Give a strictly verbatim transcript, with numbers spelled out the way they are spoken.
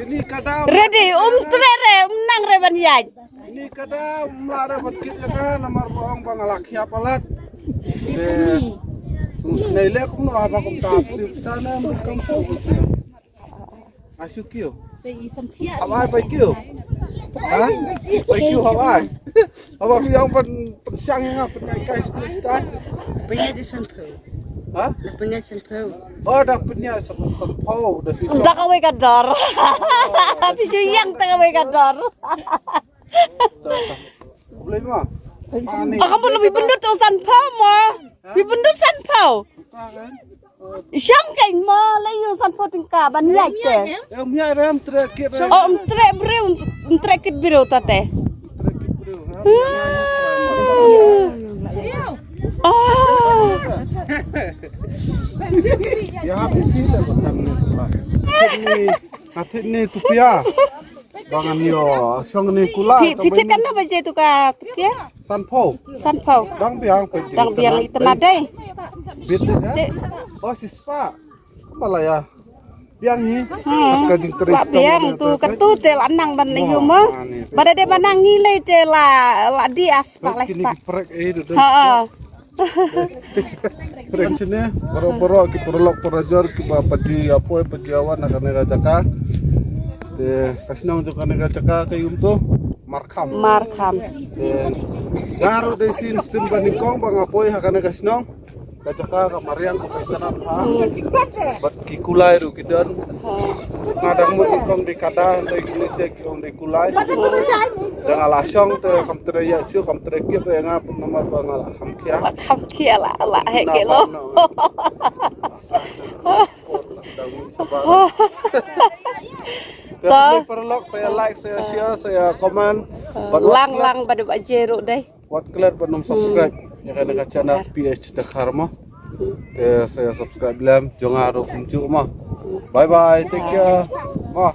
Ini ka dei um treh re, um nang re ban ïaid. Ini ka dei um lah re ban kit ïa ka namar ba ong ba nga la khia palat. Te sngewsih leh kumno haba kumta sip sa ne mut kam sngewsih. Asu kio. Hawai bai kio. Ha? Bai kio hawai. Hawai kio yang pen pen siang yang pen yang kai sku stai. Pynïaid di shampoo. Ha? Pynïaid shampoo. Oh, da pynïaid shampoo da si. Da kawei ka dor. Phi ju ïeng da kawei ka dor. Boleh ma? Ani. Akan boleh phi pyndut tu shampoo ma. Phi pyndut shampoo. Kan? Shang kein ma la ïoh san phew tyngka ban ïaid te. Em ïaid re, em treh kit re. Oh, em treh briew, em treh kit briew ta te. Treh kit briew, ha? Ah. Ïa hap ïa ki te ba tang ni. Ni, ka thit ni tu pia. Ba ngan ïoh shong ni kulai. Phi, phi thied katno baje tu ka tu kia? San phew. San phew. Dang biang phi. Dang biang itynnad dei. Bit dei. Oh, sispah. Kumba la ïa. Biang hi. Hmm. Ka jingtrei. Ba biang tu katu te la nang ban ïoh ma. Ba dei ba nang ngi lei te la, la dei ar spah lai spah. Prek eh tu. Ha. Kren sini, para-para ki paralok parajor kiba pyrdi ïa poi pyrdi ïa wan ha kane ka jaka. Te ka shnong jong kane ka jaka ka ïum to Markham. Markham. Te nga ruh dei shisien ba nyngkong ba nga poi ha kane ka shnong. Ka jaka ka mariang ka paisanan ha. Bad ki kulai ruh ki don. Nga dang mut nyngkong dei kada, dei kine se ki ong dei kulai. Dang ala shong te kam trei ïa shu, kam trei kit re nga pun namar ba nga la kham khia. La kham khia la, la heh ke lo. Te paralok, saya like, saya share, saya comment. Lang lang ba dei ba je ruh dei. Wat klet ba nym subscribe ïa kane ka channel P H Dkhar mo. Te saya subscribe lem jong nga ruh kumjuh mo. Bye bye, take care. Mo.